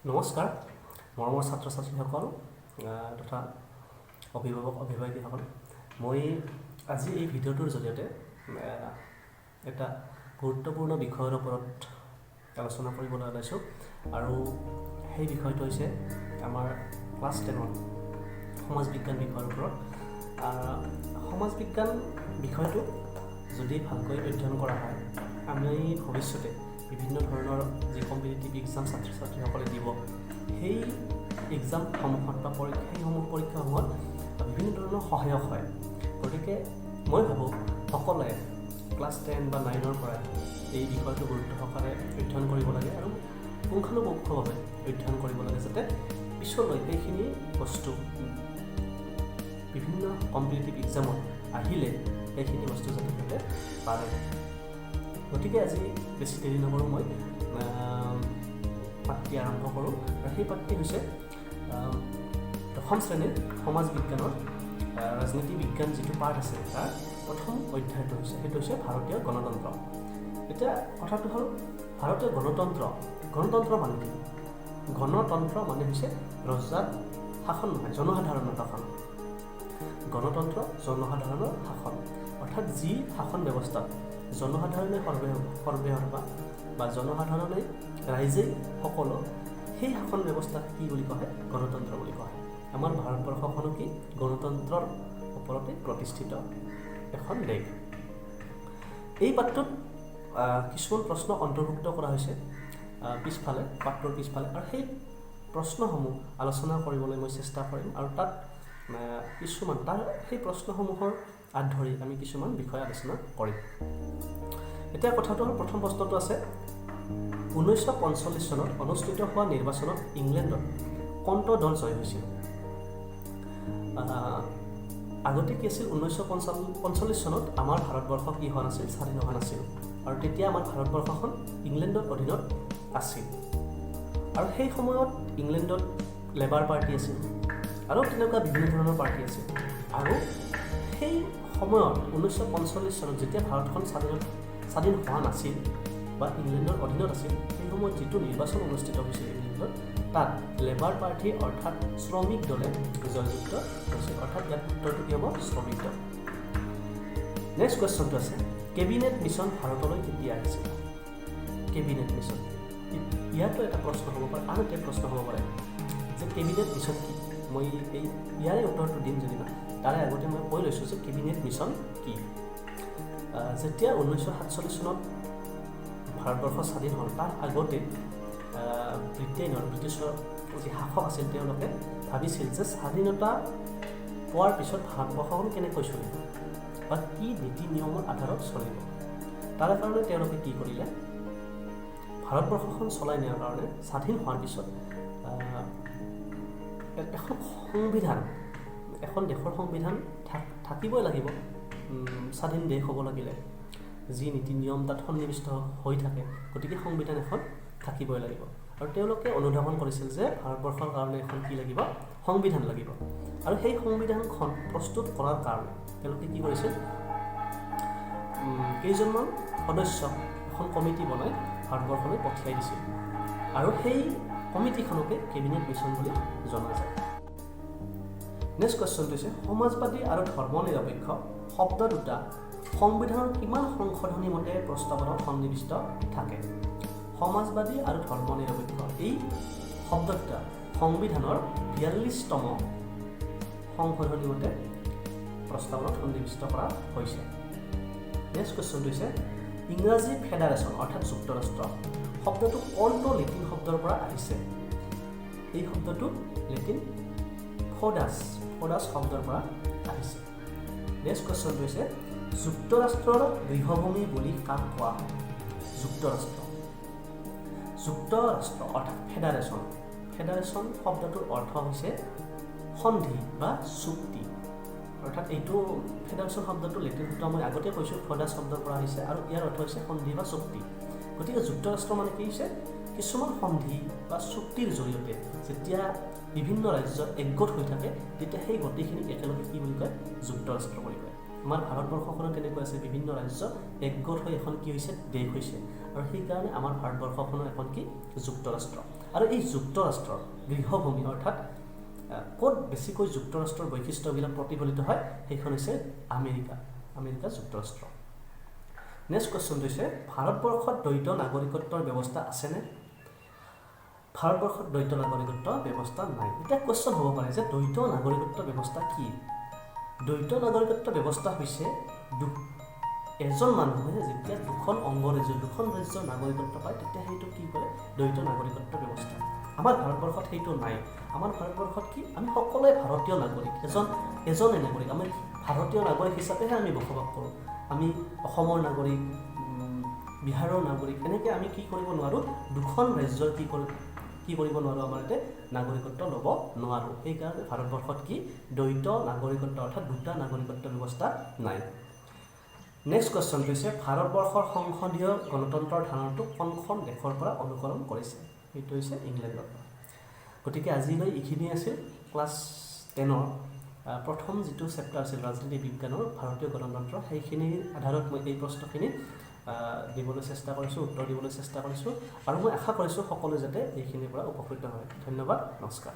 নমস্কাৰ মৰমৰ ছাত্ৰ ছাত্ৰীসকল তথা অভিভাৱক অভিভাৱিকাসকল। মই আজি এই ভিডিঅ'টোৰ জৰিয়তে এটা গুৰুত্বপূৰ্ণ বিষয়ৰ ওপৰত আলোচনা কৰিবলৈ ওলাইছোঁ আৰু সেই বিষয়টো হৈছে আমাৰ ক্লাছ 10ৰ সমাজ বিজ্ঞান বিষয়ৰ ওপৰত। সমাজ বিজ্ঞান বিষয়টো যদি ভালকৈ অধ্যয়ন কৰা হয়, আমি ভৱিষ্যতে বিভিন্ন ধৰণৰ যি কম্পিটিটিভ এক্সাম ছাত্ৰ ছাত্ৰীসকলে দিব, সেই এক্সামসমূহত বা সেইসমূহ পৰীক্ষাসমূহত বিভিন্ন ধৰণৰ সহায়ক হয়। গতিকে মই ভাবোঁ, সকলোৱে ক্লাছ 10 বা 9ৰ পৰাই এই বিষয়টো গুৰুত্ব সহকাৰে অধ্যয়ন কৰিব লাগে আৰু পুংখানুপুংখভাৱে অধ্যয়ন কৰিব লাগে, যাতে পিছলৈ সেইখিনি বস্তু বিভিন্ন কম্পিটিটিভ এক্সামত আহিলে সেইখিনি বস্তু যাতে সিহঁতে পাৰে। গতিকে আজি বেছি দেৰি নকৰোঁ, মই পাঠটি আৰম্ভ কৰোঁ আৰু সেই পাঠটি হৈছে দশম শ্ৰেণীৰ সমাজ বিজ্ঞানৰ ৰাজনীতি বিজ্ঞান যিটো পাঠ আছে, তাৰ প্ৰথম অধ্যায়টো হৈছে, সেইটো হৈছে ভাৰতীয় গণতন্ত্ৰ। এতিয়া কথাটো হ'ল, ভাৰতীয় গণতন্ত্ৰ। গণতন্ত্ৰ মানে কি? গণতন্ত্ৰ মানে হৈছে ৰজাৰ শাসন নহয়, জনসাধাৰণৰ শাসন। গণতন্ত্ৰ জনসাধাৰণৰ শাসন, অৰ্থাৎ যি শাসন ব্যৱস্থাত জনসাধাৰণে সৰ্বে সৰ্বা বা জনসাধাৰণে, ৰাইজেই সকলো, সেই শাসন ব্যৱস্থাক কি বুলি কোৱা হয়? গণতন্ত্ৰ বুলি কোৱা হয়। আমাৰ ভাৰতবৰ্ষখনো কি গণতন্ত্ৰৰ ওপৰতে প্ৰতিষ্ঠিত এখন দেশ। এই পাঠটোত কিছুমান প্ৰশ্ন অন্তৰ্ভুক্ত কৰা হৈছে পিছফালে, পাঠটোৰ পিছফালে, আৰু সেই প্ৰশ্নসমূহ আলোচনা কৰিবলৈ মই চেষ্টা কৰিম আৰু তাত কিছুমান তাৰ সেই প্ৰশ্নসমূহৰ আঁত ধৰি আমি কিছুমান বিষয় আলোচনা কৰিম। এতিয়া কথাটো হ'ল, প্ৰথম প্ৰশ্নটো আছে, 1945 চনত অনুষ্ঠিত হোৱা নিৰ্বাচনত ইংলেণ্ডত কোনটো দল জয় হৈছিল? আগতে কি আছিল? 1945 চনত আমাৰ ভাৰতবৰ্ষ কি হোৱা নাছিল? স্বাধীন হোৱা নাছিল আৰু তেতিয়া আমাৰ ভাৰতবৰ্ষখন ইংলেণ্ডৰ অধীনত আছিল আৰু সেই সময়ত ইংলেণ্ডত লেবাৰ পাৰ্টি আছিল আৰু তেনেকুৱা বিভিন্ন ধৰণৰ পাৰ্টি আছিল। আৰু সেই সময়ত 1945 চনত যেতিয়া ভাৰতখন স্বাধীন হোৱা নাছিল বা ইংলেণ্ডৰ অধীনত আছিল, সেই সময়ত যিটো নিৰ্বাচন অনুষ্ঠিত হৈছিল ইংলেণ্ডত, তাত লেবাৰ পাৰ্টি অৰ্থাৎ শ্ৰমিক দলে জয়যুক্ত হৈছিল। অৰ্থাৎ ইয়াত উত্তৰটো কি হ'ব? শ্ৰমিক দল। নেক্সট কুৱেশ্যনটো আছে, কেবিনেট মিছন ভাৰতলৈ কেতিয়া আহিছিল? কেবিনেট মিছন, ইয়াতো এটা প্ৰশ্ন হ'ব পাৰে। আন এটা প্ৰশ্ন হ'ব পাৰে যে কেবিনেট মিছন কি? মই এই ইয়াৰে উত্তৰটো দিম যেনিবা, তাৰে আগতে মই কৈ লৈছোঁ যে কেবিনেট মিছন কি। যেতিয়া 1947 চনত ভাৰতবৰ্ষ স্বাধীন হ'ল, তাৰ আগতে ব্ৰিটেইনৰ, ব্ৰিটিছৰ যি শাসক আছিল, তেওঁলোকে ভাবিছিল যে স্বাধীনতা পোৱাৰ পিছত ভাৰতবৰ্ষখন কেনেকৈ চলিব বা কি নীতি নিয়মৰ আধাৰত চলিব। তাৰ কাৰণে তেওঁলোকে কি কৰিলে? ভাৰতবৰ্ষখন চলাই নিয়াৰ কাৰণে স্বাধীন হোৱাৰ পিছত এখন সংবিধান, এখন দেশৰ সংবিধান থাকিবই লাগিব। স্বাধীন দেশ হ'ব লাগিলে যি নীতি নিয়ম তাত সন্নিৱিষ্ট হৈ থাকে, গতিকে সংবিধান এখন থাকিবই লাগিব। আৰু তেওঁলোকে অনুধাৱন কৰিছিল যে ভাৰতবৰ্ষৰ কাৰণে এখন কি লাগিব? সংবিধান লাগিব। আৰু সেই সংবিধানখন প্ৰস্তুত কৰাৰ কাৰণে তেওঁলোকে কি কৰিছিল? কেইজনমান সদস্যক এখন কমিটি বনাই ভাৰতবৰ্ষলৈ পঠিয়াই দিছিল আৰু সেই কমিটিখনকে কেবিনেট মিছন বুলি জনা যায়। নেক্সট কুৱেশ্যনটো হৈছে, সমাজবাদী আৰু ধৰ্ম নিৰপেক্ষ শব্দ দুটা সংবিধানৰ কিমান সংশোধনী মতে প্ৰস্তাৱনাত সন্নিৱিষ্ট থাকে? সমাজবাদী আৰু ধৰ্ম নিৰপেক্ষ এই শব্দ দুটা সংবিধানৰ 42তম সংশোধনী মতে প্ৰস্তাৱনাত সন্নিৱিষ্ট কৰা হৈছে। নেক্সট কুৱেশ্যনটো হৈছে, ইংৰাজী ফেডাৰেশ্যন অৰ্থাৎ যুক্তৰাষ্ট্ৰ শব্দটো কোনটো লেটিন শব্দৰ পৰা আহিছে? এই শব্দটো লেটিন ফডাছ, ফডাছ শব্দৰ পৰা আহিছে। নেক্সট কুৱেশ্যনটো হৈছে, যুক্তৰাষ্ট্ৰৰ গৃহভূমি বুলি কাক কোৱা হয়? যুক্তৰাষ্ট্ৰ, যুক্তৰাষ্ট্ৰ অৰ্থাৎ ফেডাৰেশ্যন। ফেডাৰেশ্যন শব্দটোৰ অৰ্থ হৈছে সন্ধি বা চুক্তি। অৰ্থাৎ এইটো ফেডাৰেশ্যন শব্দটো লেটিন শব্দ, মই আগতে কৈছোঁ, ফডাছ শব্দৰ পৰা আহিছে আৰু ইয়াৰ অৰ্থ হৈছে সন্ধি বা চুক্তি। গতিকে যুক্তৰাষ্ট্ৰ মানে কি হৈছে? কিছুমান সন্ধি বা চুক্তিৰ জৰিয়তে যেতিয়া বিভিন্ন ৰাজ্য একগোট হৈ থাকে, তেতিয়া সেই গোটেইখিনিক একেলগে কি বুলি কয়? যুক্তৰাষ্ট্ৰ বুলি কয়। আমাৰ ভাৰতবৰ্ষখনো তেনেকুৱা আছে। বিভিন্ন ৰাজ্য একগোট হৈ এখন কি হৈছে? দেশ হৈছে। আৰু সেইকাৰণে আমাৰ ভাৰতবৰ্ষখনো এখন কি? যুক্তৰাষ্ট্ৰ। আৰু এই যুক্তৰাষ্ট্ৰৰ গৃহভূমি অৰ্থাৎ ক'ত বেছিকৈ যুক্তৰাষ্ট্ৰৰ বৈশিষ্ট্যবিলাক প্ৰতিফলিত হয়, সেইখন হৈছে আমেৰিকা, আমেৰিকা যুক্তৰাষ্ট্ৰ। নেক্সট কুৱেশ্যনটো হৈছে, ভাৰতবৰ্ষত দ্বৈত নাগৰিকত্বৰ ব্যৱস্থা আছেনে? ভাৰতবৰ্ষত দ্বৈত নাগৰিকত্ব ব্যৱস্থা নাই। এতিয়া কুৱেশ্যন হ'ব পাৰে যে দ্বৈত নাগৰিকত্ব ব্যৱস্থা কি? দ্বৈত নাগৰিকত্ব ব্যৱস্থা হৈছে এজন মানুহে যেতিয়া দুখন অংগৰাজ্য, দুখন ৰাজ্যৰ নাগৰিকত্ব পায়, তেতিয়া সেইটো কি কৰে? দ্বৈত নাগৰিকত্ব ব্যৱস্থা। আমাৰ ভাৰতবৰ্ষত সেইটো নাই। আমাৰ ভাৰতবৰ্ষত কি, আমি সকলোৱে ভাৰতীয় নাগৰিক, এজনে নাগৰিক। আমি ভাৰতীয় নাগৰিক হিচাপেহে আমি বসবাস কৰোঁ। আমি অসমৰ নাগৰিক, বিহাৰৰ নাগৰিক, এনেকৈ আমি কি কৰিব নোৱাৰোঁ, দুখন ৰাজ্যৰ কি কৰিব নোৱাৰোঁ, আমাৰ ইয়াতে নাগৰিকত্ব ল'ব নোৱাৰোঁ। সেইকাৰণে ভাৰতবৰ্ষত কি দ্বৈত নাগৰিকত্ব অৰ্থাৎ দুটা নাগৰিকত্ব ব্যৱস্থা নাই। নেক্সট কুৱেশ্যনটো হৈছে, ভাৰতবৰ্ষৰ সংসদীয় গণতন্ত্ৰৰ ধাৰণাটো কোনখন দেশৰ পৰা অনুকৰণ কৰিছে? সেইটো হৈছে ইংলেণ্ডৰ পৰা। গতিকে আজিলৈ এইখিনি আছিল ক্লাছ 10ৰ প্ৰথম যিটো চেপ্টাৰ আছিল ৰাজনীতি বিজ্ঞানৰ ভাৰতীয় গণতন্ত্ৰ, সেইখিনিৰ আধাৰত মই এই প্ৰশ্নখিনি দিবলৈ চেষ্টা কৰিছোঁ, উত্তৰ দিবলৈ চেষ্টা কৰিছোঁ আৰু মই আশা কৰিছোঁ সকলোৱে যাতে এইখিনিৰ পৰা উপকৃত হয়। ধন্যবাদ, নমস্কাৰ।